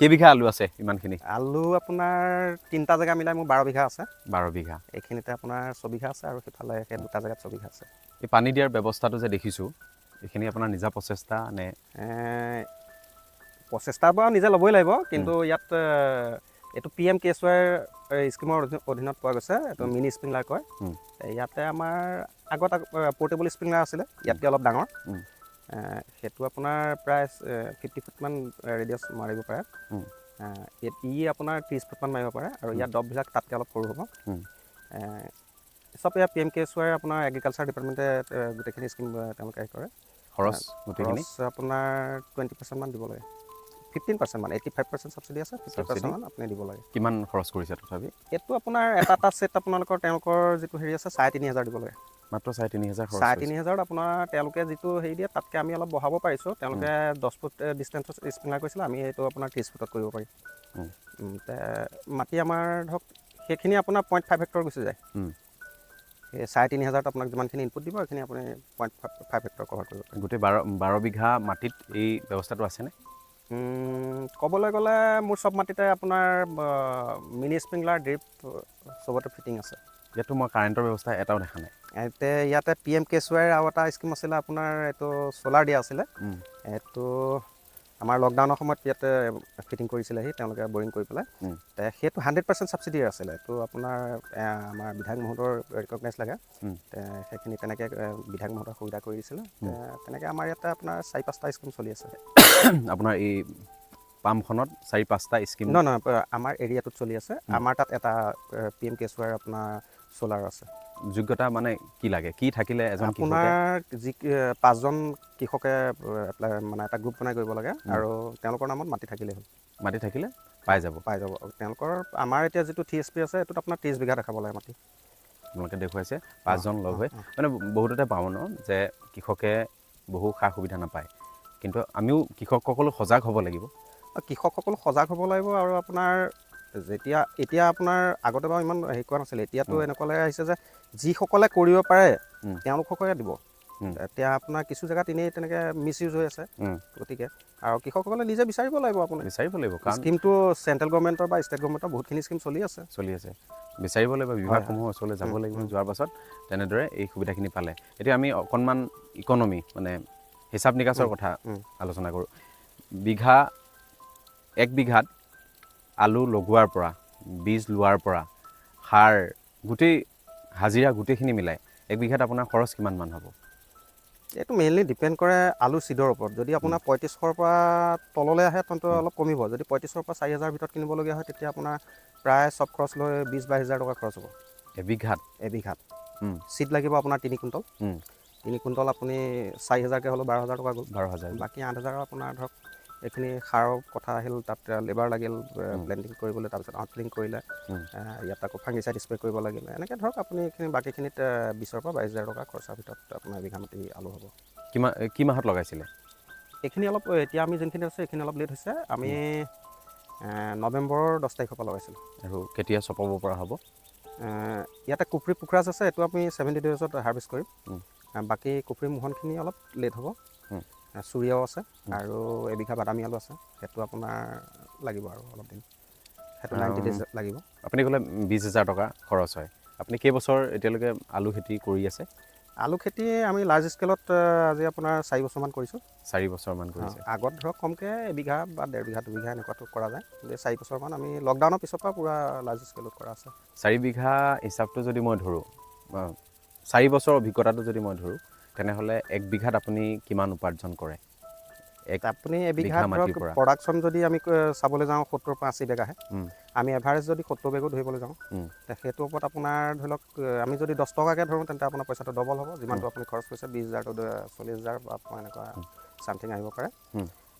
কেইবিঘা আলু আছে ইমানখিনি? আলু আপোনাৰ তিনিটা জেগা মিলাই মোৰ 12 বিঘা আছে। 12 বিঘা। এইখিনিতে আপোনাৰ 6 বিঘা আছে আৰু সিফালে সেই দুটা জেগাত 6 বিঘা আছে। এই পানী দিয়াৰ ব্যৱস্থাটো যে দেখিছোঁ, এইখিনি আপোনাৰ নিজা প্ৰচেষ্টা নে? প্ৰচেষ্টাৰ পৰা নিজে ল'বই লাগিব, কিন্তু ইয়াত এইটো পিএম কেএছৱাইৰ স্কীমৰ অধীনত পোৱা গৈছে। এইটো মিনি স্প্ৰিংলাৰ কয়। ইয়াতে আমাৰ আগত পৰ্টেবল স্প্ৰিংলাৰ আছিলে, ইয়াতকৈ অলপ ডাঙৰ। সেইটো আপোনাৰ প্ৰায় 50 ফুটমান ৰেডিয়াছ মাৰিব পাৰে। ই আপোনাৰ 30 ফুটমান মাৰিব পাৰে আৰু ইয়াত ড্ৰপবিলাক তাতকৈ অলপ সৰু হ'ব। চব ইয়াত পিএম কেএছৱাইৰ আপোনাৰ এগ্ৰিকালচাৰ ডিপাৰ্টমেণ্টে গোটেইখিনি স্কীম তেওঁলোকে হেৰি কৰে। খৰচ গোটেইখিনি? খৰচ আপোনাৰ 20%মান দিব লাগে, 15%মান। 85% ছাবচিডি আছে, ফিফটিন ছাবচিডি? পাৰ্চেণ্টমান আপুনি দিব লাগে। কিমান খৰচ কৰিছে তথাপি? এইটো আপোনাৰ এটা এটা ছেট আপোনালোকৰ তেওঁলোকৰ যিটো হেৰি আছে, 3500 দিব লাগে। মাত্ৰ 3500 খৰচ চাৰে হৈছে। তিনি হাজাৰত আপোনাৰ তেওঁলোকে যিটো হেৰি দিয়ে, তাতকৈ আমি অলপ বঢ়াব পাৰিছোঁ। তেওঁলোকে 10 ফুট ডিষ্টেঞ্চত স্প্ৰিংলাৰ কৰিছিলে, আমি এইটো আপোনাৰ 30 ফুটত কৰিব পাৰিম। তে মাটি আমাৰ ধৰক সেইখিনি আপোনাৰ 0.5 হেক্টৰ গুচি যায়। সেই 3500ত আপোনাক যিমানখিনি ইনপুট দিব, সেইখিনি আপুনি 0.5 হেক্টৰ কভাৰ কৰিব পাৰিব। গোটেই 12 বিঘা মাটিত এই ব্যৱস্থাটো আছেনে? ক'বলৈ গ'লে মোৰ চব মাটিতে আপোনাৰ মিনি স্প্ৰিংলাৰ, ড্ৰিপ চবতে ফিটিং আছে। ইয়াততো মই কাৰেণ্টৰ ব্যৱস্থা এটাও দেখা নাই। এতিয়া ইয়াতে পিএম কেএছৱাইৰ আৰু এটা স্কীম আছিলে আপোনাৰ, এইটো চ'লাৰ দিয়া আছিলে। এইটো আমাৰ লকডাউনৰ সময়ত ইয়াতে ফিটিং কৰিছিলেহি তেওঁলোকে বৰিং কৰি পেলাই। তে সেইটো 100% ছাবচিডি আছিলে। এইটো আপোনাৰ আমাৰ বিধায়ক মহোদয়ৰ ৰিকগনাইজ লাগে। তে সেইখিনি তেনেকৈ বিধায়ক মহোদয়ে সুবিধা কৰি দিছিলে। তে তেনেকৈ আমাৰ ইয়াতে আপোনাৰ চাৰি পাঁচটা স্কীম চলি আছে। আপোনাৰ এই পামখনত চাৰি পাঁচটা স্কীম? নহয় নহয়, আমাৰ এৰিয়াটোত চলি আছে। আমাৰ তাত এটা পিএম কেএছৱাইৰ আপোনাৰ চ'লাৰ আছে। যোগ্যতা মানে কি লাগে, কি থাকিলে এজন কৃষকে? আপোনাৰ যি পাঁচজন কৃষকে এপ্লাই, মানে এটা গ্ৰুপ বনাই কৰিব লাগে আৰু তেওঁলোকৰ নামত মাটি থাকিলেই হ'ল। মাটি থাকিলে পাই যাব? পাই যাব। তেওঁলোকৰ আমাৰ এতিয়া যিটো 3 এইচপি আছে, এইটোত আপোনাৰ 30 বিঘা দেখাব লাগে মাটি। আপোনালোকে দেখুৱাইছে পাঁচজন লগ হৈ। মানে বহুততে পাওঁ ন যে কৃষকে বহু সা সুবিধা নাপায়, কিন্তু আমিও কৃষকসকলো সজাগ হ'ব লাগিব। কৃষকসকল সজাগ হ'ব লাগিব আৰু আপোনাৰ যেতিয়া এতিয়া আপোনাৰ আগতে বাৰু ইমান হেৰি কৰা নাছিলে, এতিয়াতো এনেকুৱালৈ আহিছে যে যিসকলে কৰিব পাৰে তেওঁলোককে দিব। এতিয়া আপোনাৰ কিছু জেগাত এনেই তেনেকৈ মিছ ইউজ হৈ আছে। গতিকে আৰু কৃষকসকলে নিজে বিচাৰিব লাগিব আপুনি। বিচাৰিব লাগিব, কাৰণ স্কীমটো চেণ্ট্ৰেল গভৰ্ণমেণ্টৰ বা ষ্টেট গভৰ্ণমেণ্টৰ বহুতখিনি স্কীম চলি আছে। চলি আছে, বিচাৰিব লাগিব, বিভাগসমূহৰ ওচৰলৈ যাব লাগিব। যোৱাৰ পাছত তেনেদৰে এই সুবিধাখিনি পালে। এতিয়া আমি অকণমান ইকনমি, মানে হিচাপ নিকাচৰ কথা আলোচনা কৰোঁ। এক বিঘাত আলু লগোৱাৰ পৰা, বীজ লোৱাৰ পৰা, সাৰ, গোটেই হাজিৰা গোটেইখিনি মিলাই এক বিঘাত আপোনাৰ খৰচ কিমানমান হ'ব? এইটো মেইনলি ডিপেণ্ড কৰে আলু চিডৰ ওপৰত। যদি আপোনাৰ 3500ৰ পৰা তললৈ আহে, তেন্তে অলপ কমিব। যদি 3500ৰ পৰা 4000 ভিতৰত কিনিবলগীয়া হয়, তেতিয়া আপোনাৰ প্ৰায় চব খৰচ লৈ 20-22 হাজাৰ টকা খৰচ হ'ব। এবিঘাত? এবিঘাত। চিড লাগিব আপোনাৰ 3 কুইণ্টল। 3 কুইণ্টল আপুনি 4000কৈ হ'লেও 12,000 টকা গ'ল। 12,000। বাকী 8000ৰ আপোনাৰ ধৰক এইখিনি সাৰৰ কথা আহিল, তাত লেবাৰ লাগিল প্লেণ্টিং কৰিবলৈ, তাৰপিছত আউটফিলিং কৰিলে, ইয়াত আকৌ ফাংগিচাইড স্প্ৰে কৰিব লাগিল। এনেকৈ ধৰক আপুনি এইখিনি বাকীখিনিত 20ৰ পৰা 22 হাজাৰ টকা খৰচাৰ ভিতৰত আপোনাৰ এবিঘা মাটি আলু হ'ব। কিমান কি মাহত লগাইছিলে? এইখিনি অলপ এতিয়া আমি যোনখিনি আছে, এইখিনি অলপ লেট হৈছে। আমি নৱেম্বৰৰ 10 তাৰিখৰ পৰা লগাইছিলোঁ। আৰু কেতিয়া চপাব পৰা হ'ব? ইয়াতে কুফৰি পোখৰাজ আছে, এইটো আমি 70 ডেইজত হাৰ্ভেষ্ট কৰিম। বাকী কুফৰি মোহনখিনি অলপ লেট হ'ব। চুৰিয়াও আছে আৰু এবিঘা বাদামী আলু আছে, সেইটো আপোনাৰ লাগিব আৰু অলপ দিন, সেইটো 90 ডেইজ লাগিব। আপুনি ক'লে 20 হাজাৰ টকা খৰচ হয়। আপুনি কেইবছৰ এতিয়ালৈকে আলু খেতি কৰি আছে? আলু খেতি আমি লাৰ্জ স্কেলত আজি আপোনাৰ 4 বছৰমান কৰিছোঁ। 4 বছৰমান কৰিছে। আগত ধৰক কমকৈ এবিঘা বা ডেৰ বিঘা, 2 বিঘা এনেকুৱাটো কৰা যায়, কিন্তু 4 বছৰমান আমি লকডাউনৰ পিছৰ পৰা পূৰা লাৰ্জ স্কেলত কৰা আছে। 4 বিঘা হিচাপটো যদি মই ধৰোঁ, 4 বছৰৰ অভিজ্ঞতাটো যদি মই ধৰোঁ, তেনেহ'লে এক বিঘাত আপুনি কিমান উপাৰ্জন কৰে এক আপুনি এবিঘাত বিঘা ধৰক মাটিৰ পৰা? প্ৰডাকশ্যন যদি আমি চাবলৈ যাওঁ, 70ৰ পৰা 80 বেগ আহে। আমি এভাৰেজ যদি 70 বেগো ধৰিবলৈ যাওঁ, তে সেইটোৰ ওপৰত আপোনাৰ ধৰি লওক আমি যদি 10 টকাকৈ ধৰোঁ, তেন্তে আপোনাৰ পইচাটো ডবল হ'ব। যিমানটো আপুনি খৰচ কৰিছে, 20 হাজাৰটো 40 হাজাৰ বা আপোনাৰ এনেকুৱা চামথিং আহিব পাৰে।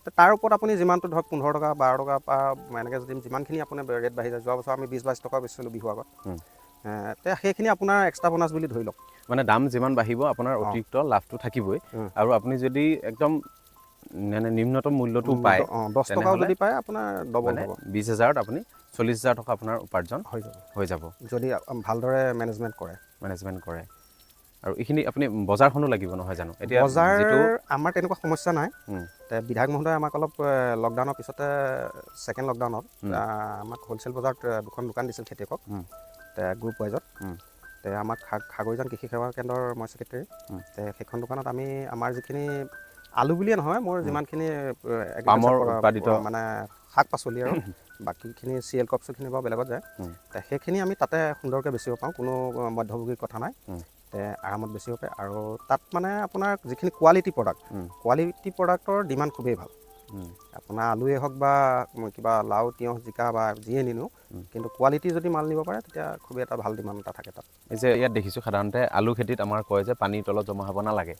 তে তাৰ ওপৰত আপুনি যিমানটো ধৰক 15 টকা, 12 টকা বা এনেকৈ যদি যিমানখিনি আপোনাৰ ৰেট বাঢ়ি যায়, যোৱা বছৰ আমি 20-22 টকা বেচিছিলোঁ বিহু আগত। তে সেইখিনি আপোনাৰ এক্সট্ৰা বোনাছ বুলি ধৰি লওক। মানে দাম যিমান বাঢ়িব, আপোনাৰ অতিৰিক্ত লাভটো থাকিবই। আৰু আপুনি যদি একদম মানে নিম্নতম মূল্যটো পায়, অঁ, 10 টকাও তেনেহ'লে যদি পায়, আপোনাৰ ডবল মানে হ'ব। 20 হাজাৰত আপুনি 40 হাজাৰ টকা আপোনাৰ উপাৰ্জন হৈ যাব। হৈ যাব। যদি ভালদৰে মেনেজমেণ্ট কৰে। মেনেজমেণ্ট কৰে। আৰু এইখিনি আপুনি বজাৰখনো লাগিব নহয় জানো? এতিয়া বজাৰ আমাৰ তেনেকুৱা সমস্যা নাই। বিধায়ক মহোদয়ে আমাক অলপ লকডাউনৰ পিছতে ছেকেণ্ড লকডাউনত আমাক হ'লচেল বজাৰত দুখন দোকান দিছিল খেতিয়কক গ্ৰুপ ৱাইজত। আমাক খাগৰিজান কৃষি সেৱা কেন্দ্ৰৰ মই ছেক্ৰেটেৰী। সেইখন দোকানত আমি আমাৰ যিখিনি আলু বুলিয়ে নহয়, মোৰ যিমানখিনি মানে শাক পাচলি আৰু বাকীখিনি চিয়েল কপছখিনি বাৰু বেলেগত যায়, সেইখিনি আমি তাতে সুন্দৰকৈ বেচিব পাৰোঁ, কোনো মধ্যভোগীৰ কথা নাই, আৰামত বেচিব পাৰে। আৰু তাত মানে আপোনাৰ যিখিনি কোৱালিটি প্ৰডাক্ট, কোৱালিটি প্ৰডাক্টৰ ডিমাণ্ড খুবেই ভাল। আপোনাৰ আলুৱে হওক বা কিবা লাও, তিয়ঁহ, জিকা বা যিয়ে নিনো, কিন্তু কোৱালিটি যদি মাল নিব পাৰে তেতিয়া খুবেই এটা ভাল ডিমাণ্ড এটা থাকে তাত। এই যে ইয়াত দেখিছোঁ সাধাৰণতে আলু খেতিত আমাৰ কয় যে পানীৰ তলত জমা হ'ব নালাগে।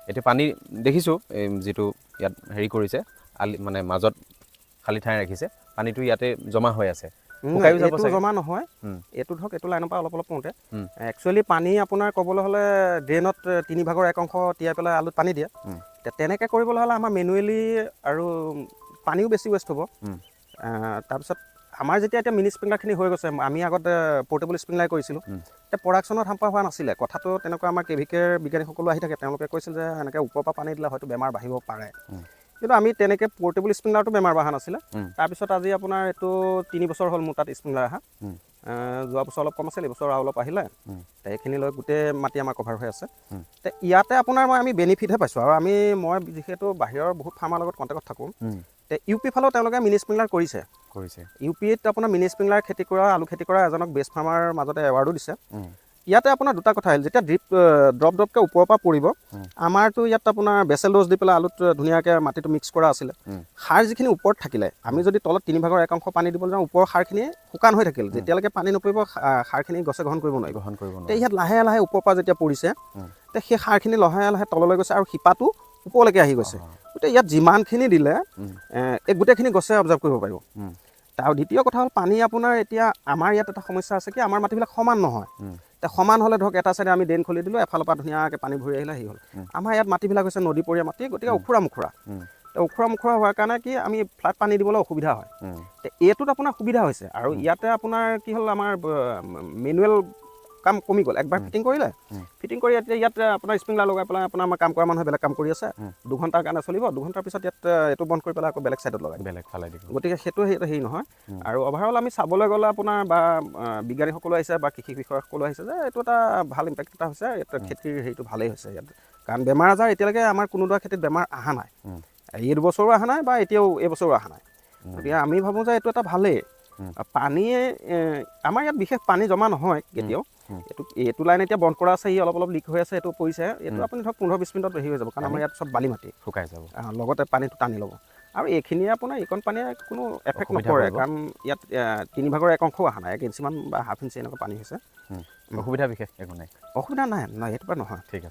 এতিয়া পানী দেখিছোঁ এই যিটো ইয়াত হেৰি কৰিছে, আলি মানে মাজত খালী ঠাই ৰাখিছে, পানীটো ইয়াতে জমা হৈ আছে। এইটো জমা নহয়, এইটো ধৰক এইটো লাইনৰ পৰা অলপ অলপ পৰোঁতে একচুৱেলি পানী আপোনাৰ ক'বলৈ হ'লে ড্ৰেইনত 3 ভাগৰ 1 অংশ তিয়াই পেলাই আলুত পানী দিয়ে। তেনেকৈ কৰিবলৈ হ'লে আমাৰ মেনুৱেলি আৰু পানীও বেছি ৱেষ্ট হ'ব। তাৰপিছত আমাৰ যেতিয়া এতিয়া মিনি স্প্ৰিংলাৰখিনি হৈ গৈছে, আমি আগতে পৰ্টেবল স্প্ৰিংলাৰ কৰিছিলোঁ, এতিয়া প্ৰডাকশ্যনত হাম্পাৰ হোৱা নাছিলে কথাটো। তেনেকুৱা আমাৰ কে ভি কেৰ বিজ্ঞানীসকলো আহি থাকে, তেওঁলোকে কৈছিল যে এনেকৈ ওপৰৰ পৰা পানী দিলে হয়তো বেমাৰ বাঢ়িব পাৰে, কিন্তু আমি তেনেকৈ পৰ্টেবল স্প্ৰিংলাৰটো বেমাৰ বঢ়া নাছিলে। তাৰপিছত আজি আপোনাৰ এইটো 3 বছৰ হ'ল মোৰ তাত স্প্ৰিংলাৰ অহা। যোৱা বছৰ অলপ কম আছিল, এইবছৰ আৰু অলপ আহিলে। এইখিনি লৈ গোটেই মাটি আমাৰ কভাৰ হৈ আছে। ইয়াতে আপোনাৰ আমি বেনিফিটহে পাইছোঁ। আৰু মই যিহেতু বাহিৰৰ বহুত ফাৰ্মাৰ লগত কণ্টেক্টত থাকোঁ, ইউ পি ফালেও তেওঁলোকে মিনি স্প্ৰিংলাৰ কৰিছে। ইউ পিত আপোনাৰ মিনি স্প্ৰিংলাৰ খেতি কৰা, আলু খেতি কৰা এজনক বেষ্ট ফাৰ্মাৰ মাজতে এৱাৰ্ডো দিছে। ইয়াতে আপোনাৰ দুটা কথা আহিল, যেতিয়া ড্ৰিপ ড্ৰপ ড্ৰপকৈ ওপৰৰ পৰা পৰিব, আমাৰতো ইয়াত আপোনাৰ বেচেল ড'জ দি পেলাই আলুত ধুনীয়াকৈ মাটিটো মিক্স কৰা আছিলে, সাৰ যিখিনি ওপৰত থাকিলে, আমি যদি তলত 3 ভাগৰ 1 অংশ পানী দিবলৈ যাওঁ, ওপৰৰ সাৰখিনি শুকান হৈ থাকিল, যেতিয়ালৈকে পানী নপৰিব সাৰখিনি গছে গ্ৰহণ কৰিব নোৱাৰিব। গ্ৰহণ কৰিব। ইয়াত লাহে লাহে ওপৰৰ পৰা যেতিয়া পৰিছে, সেই সাৰখিনি লাহে লাহে তললৈ গৈছে আৰু শিপাটো ওপৰলৈকে আহি গৈছে। গতিকে ইয়াত যিমানখিনি দিলে এই গোটেইখিনি গছে অবজাৰ্ভ কৰিব পাৰিব। তাৰ দ্বিতীয় কথা হ'ল পানী আপোনাৰ এতিয়া আমাৰ ইয়াত এটা সমস্যা আছে কি, আমাৰ মাটিবিলাক সমান নহয়। এতিয়া সমান হ'লে ধৰক এটা চাইডে আমি ড্ৰেইন খুলি দিলোঁ, এফালৰ পৰা ধুনীয়াকৈ পানী ভৰি আহিলে হেৰি হ'ল। আমাৰ ইয়াত মাটিবিলাক হৈছে নদীপৰীয়া মাটি, গতিকে ওখোৰা মোখোৰা। ওখোৰা মোখোৰা হোৱাৰ কাৰণে কি আমি ফ্লাড পানী দিবলৈ অসুবিধা হয়। এইটোত আপোনাৰ সুবিধা হৈছে। আৰু ইয়াতে আপোনাৰ কি হ'ল, আমাৰ মেনুৱেল কাম কমি গ'ল। একবাৰ ফিটিং কৰিলে, ফিটিং কৰি এতিয়া ইয়াত আপোনাৰ স্প্ৰিংলাৰ লগাই পেলাই আপোনাৰ আমাৰ কাম কৰা মানুহে বেলেগ কাম কৰি আছে, 2 ঘণ্টাৰ কাৰণে চলিব। 2 ঘণ্টাৰ পিছত ইয়াত এইটো বন্ধ কৰি পেলাই আকৌ বেলেগ ছাইডত লগাই বেলেগ ফালে দিব। গতিকে সেইটো হেৰি নহয়। আৰু অভাৰঅল আমি চাবলৈ গ'লে আপোনাৰ বা বিজ্ঞানীসকলো আহিছে বা কৃষি বিষয়াসকলো আহিছে যে এইটো এটা ভাল ইম্পেক্ট এটা হৈছে ইয়াত, খেতিৰ হেৰিটো ভালেই হৈছে ইয়াত। কাৰণ বেমাৰ আজাৰ এতিয়ালৈকে আমাৰ কোনোডৰা খেতিত বেমাৰ অহা নাই, এই দুবছৰো অহা নাই বা এতিয়াও এইবছৰো অহা নাই। গতিকে আমি ভাবোঁ যে এইটো এটা ভালেই। পানীয়ে আমাৰ ইয়াত বিশেষ পানী জমা নহয় কেতিয়াও। এইটো লাইন এতিয়া বন্ধ কৰা আছে, ই অলপ অলপ লিক হৈ আছে, এইটো পৰিছে। এইটো আপুনি ধৰক 15-20 মিনিটত হেৰি হৈ যাব, কাৰণ আমাৰ ইয়াত চব বালি মাটি, শুকাই যাব, লগতে পানীটো টানি ল'ব। আৰু এইখিনিয়ে আপোনাৰ এইকণ পানীয়ে কোনো এফেক্ট নকৰে, কাৰণ ইয়াত 3 ভাগৰ 1 অংশও অহা নাই, 1 ইঞ্চিমান বা হাফ ইঞ্চি এনেকুৱা পানী হৈছে। অসুবিধা বিশেষ একো নাই। অসুবিধা নাই, নাই, সেইটো পৰা নহয়। ঠিক আছে।